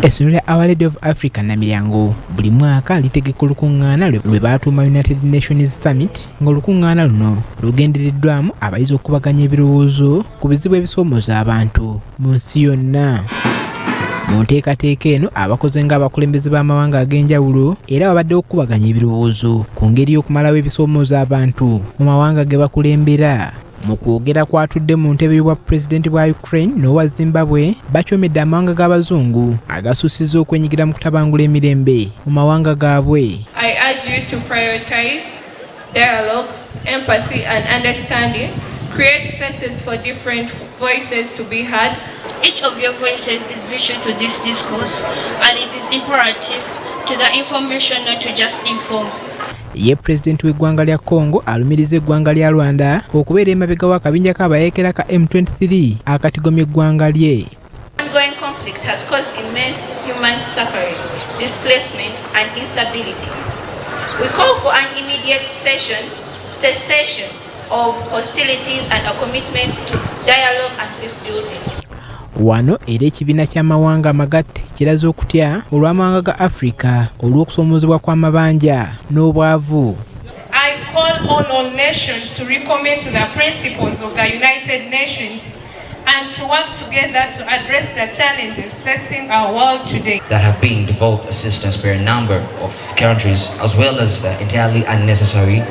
Essomero lya Our Lady of Africa Namilyango buli mwaka litegeka olukuŋŋaana lwe baatuuma United Nations Summit, ng'olukuŋŋaana luno lugendereddwamu abayizi okukubaganya ebirowoozo ku bizibu ebisoomooza abantu mu nsi yonna. Mu nteekateeka eno abakoze ng'abakulembeze b'amawanga ag'enjawulo era babaddewo okukubaganya ebirowoozo ku ngeri y'okumalawo ebisoomooza abantu mu mawanga ge bakulembera. Mu kwogera kw'atudde mu ntebe y'obwa pulezidenti bwa Ukraine n'owa Zimbabwe, bacoomedde amawanga g'abazungu agasussizza okwenyigira mu kutabangula emirembe mu mawanga gaabwe. I urge you to prioritize dialogue, empathy and understanding, create spaces for different voices to be heard. Each of your voices is vital to this discourse, and it is imperative to the information, not to just inform. Ye pulezidenti w'eggwanga lya Congo alumiriza eggwanga lya Rwanda okubeera emabega w'akabinja k'abayeekera ka M23 akatigomya eggwanga lye. Ongoing conflict has caused immense human suffering, displacement and instability. We call for an immediate cessation of hostilities and a commitment to dialogue and peace building. Wano era ekibiina ky'amawanga amagatte kiraze okutya olw'amawanga ga Afrika olw'okusoomoozebwa kw'amabanja n'obwavu. I call on all nations to recommit to the principles of the United Nations and to work together to address the challenges facing our world today. That have been developed assistance by a number of countries, as well as the entirely unnecessary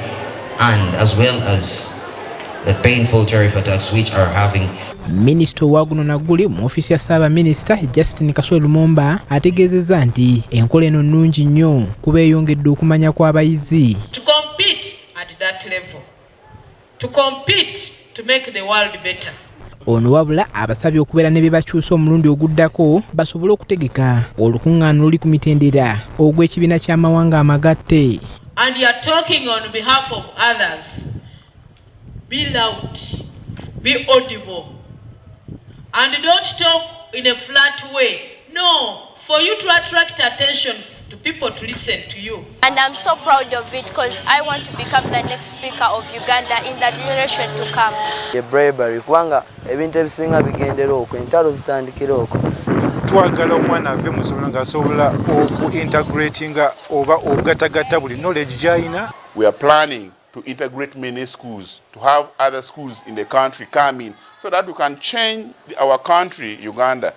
and as well as the painful tariff attacks which are having. Minisita owa guno nagguli mu ofiisi ya Ssaabaminisita, Justin Kasule Lumumba, ategeezezza nti enkola eno nnungi nnyo kuba eyongedde okumanya kw'abayizi. To compete at that level, to compete to make the world better. Ono wabula abasabye okubeera ne bye bakyusa omulundi oguddako basobole okutegeka olukuŋŋaana oluli ku mitendera ogw'ekibiina ky'amawanga amagatte. And you are talking on behalf of others. Be loud, be audible, and don't talk in a flat way. No, for you to attract attention to people to listen to you. And I'm so proud of it because I want to become the next speaker of Uganda in the generation to come. Ye bribery, kubanga ebintu ebisinga bigendera okwo, entalo zitandikira okwo. Twagala omwana ave mu ssomero ng'asobola oku integratinga oba okugatagatta buli knowledge gy'alina. We are planning to integrate many schools, to have other schools in the country come in so that we can change our country, Uganda.